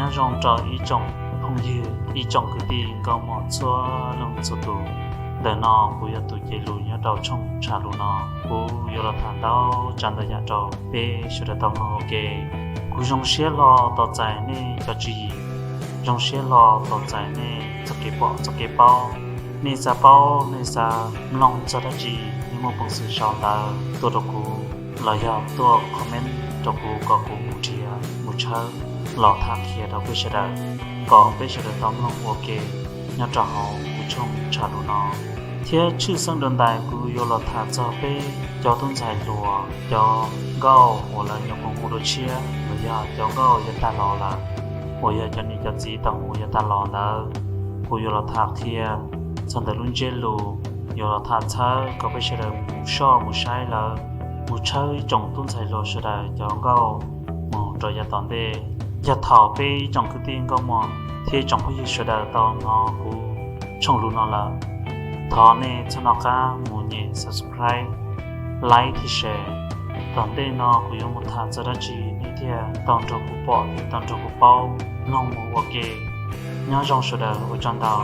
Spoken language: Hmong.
Nyob zoo rau ib tsoom phooj ywg, ib tsoom kwv tij nkauj muam txhua leej txhua tus. Ntawm no kuv yog tus cev lus nyob rau tshooj tsham lus no. Kuv yuav los tham ntau tsav ntau yam rau peb sawv daws tau mloog ua ke. Kuv zoo siab hlo tos txais nej cov tswv yim, zoo siab hlo tos txais nej txoj kev pom txoj kev paub. Nej xav paub, nej xav mloog txog dab tsi, nej muaj peev xwm sau ntawv tuaj rau kuv los yog tuaj comment rau kuv kom kuv mus nrhiav mus tshawb los tham qhia rau peb sawv daws, kom peb sawv daws tau mloog ua ke nyob rau hauv kuv tshooj tsham lus no. Thiab tshwj xeeb dua ntais kuv yuav los tham txog peb cov tub ntxhais hluas, cov nkauj uas lawv nyuam qhuav mus dua tshiab los yog cov nkauj yuav tag los lawm, uas yog cov niam cov txiv tau mus yuav tag los ntawd. Kuv yuav los tham qhia txog ntawm lub ntsiab lus, yuav los tham txhawb kom peb sawv daws mus soj mus saib lawv, mus tshawb ib tsoom tub ntxhais hluas sawv daws cov nkauj mus rau yav tom ntej. Yog thaum peb ib tsoom kwv tij nkauj muam thiab ib tsoom phooj ywg sawv daws tau hnov kuv tshooj lus no lawm, thov nej txhob nco qab mus nyem subscribe, like thiab share. Tom ntej no kuv yuav mus tham txog dab tsi nej thiaj tau nrog kuv pom thiab tau nrog kuv paub, mloog mus ua ke. Nyob zoo sawv daws, ua tsaug ntau.